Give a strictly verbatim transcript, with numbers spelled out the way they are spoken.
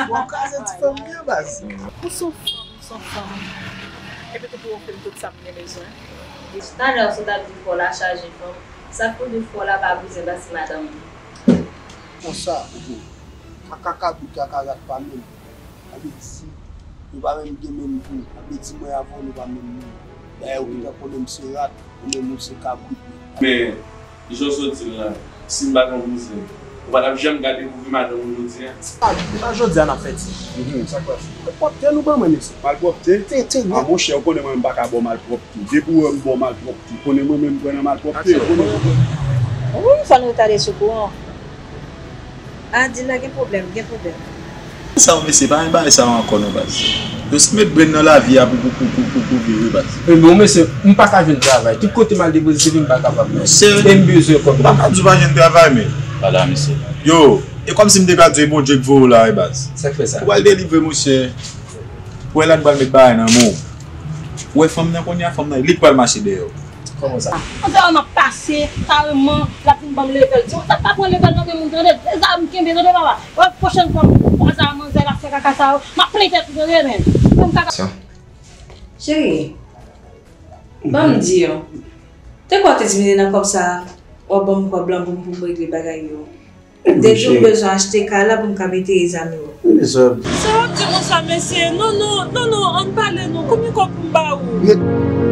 Ou ap kraze ti fanm byen baz. Ou se yon fanm, ou se yon fanm. Epi tou pou ofri m tout sa m gen bezwen. Talè w sot ap di frè w la chaje fanm. Sa k pou di frè w la pa bouzen pase madanm li. Konsa, kaka kabrit, kaka rat pa menm. Sa vle di, nou pa menm gen menm vi. Sa vle di, mwen avè w, nou pa menm moun. Dayè, ou gentan konnen m se rat, ou menm ou se kabrit. Men, jan w sot di l la, si m pa t yon bouzen, ou pa t ap janm ka dekouvri madanm ou jodi a. A, depi pa jodi a n ap fè ti. Mhm, sa k pase? Malpwòpte nou ban mwen, mesye. Malpwòpte? Te, te, a, monchè, ou konnen mwen, m pa ka ba w malpwòpte. Depi w wè m ba w malpwòpte, konnen mwen menm m pran nan malpwòpte. Wi, fò n retade sou kouran. A, di l la gen pwoblèm, gen pwoblèm. Sa yo, mesye, pa yon bagay sa yo ankò non, baz. Yo se met brenn nan lavi a pou, pou, pou, pou, pou vire, baz. E bon, mesye, m pa ka jwenn travay. Tout kote m al depoze C V m pa kapab, non. Se e m bezwen kòb. M pa ka di w pa jwenn travay, men. Pale a mesye. Yo, e kòmsi m te ka di w e Bondye k voye w la, wi, baz. Sa k fè sa? Ou pral delivre, monchè. Ou wè la n pral met bagay nan men w. Ou wè fanm nan kounye a, fanm nan, li k pral mache dèyè w. Kòman sa? Antre an ap pase, kareman, l ap vin ban m level. Ti sa pa pran level nan men moun, tande? Se zam m kenbe, tande, papa? Wè, pwochèn fwa, m kwaze a manzè, l ap fè kaka sa yo, m ap plen tèt li, tande, men. Ban m kaka. Cheri, ban m di w. Te kwè w te di m nan kòb sa, w ap ban m kòb lan pou m, pou m regle bagay yo. Depi m bezwen achte kay la pou m ka mete zanmi w. Se w ap di konsa, mesye. Non, non, non, non, ann pale non. Konbyen kòb pou m ba ou?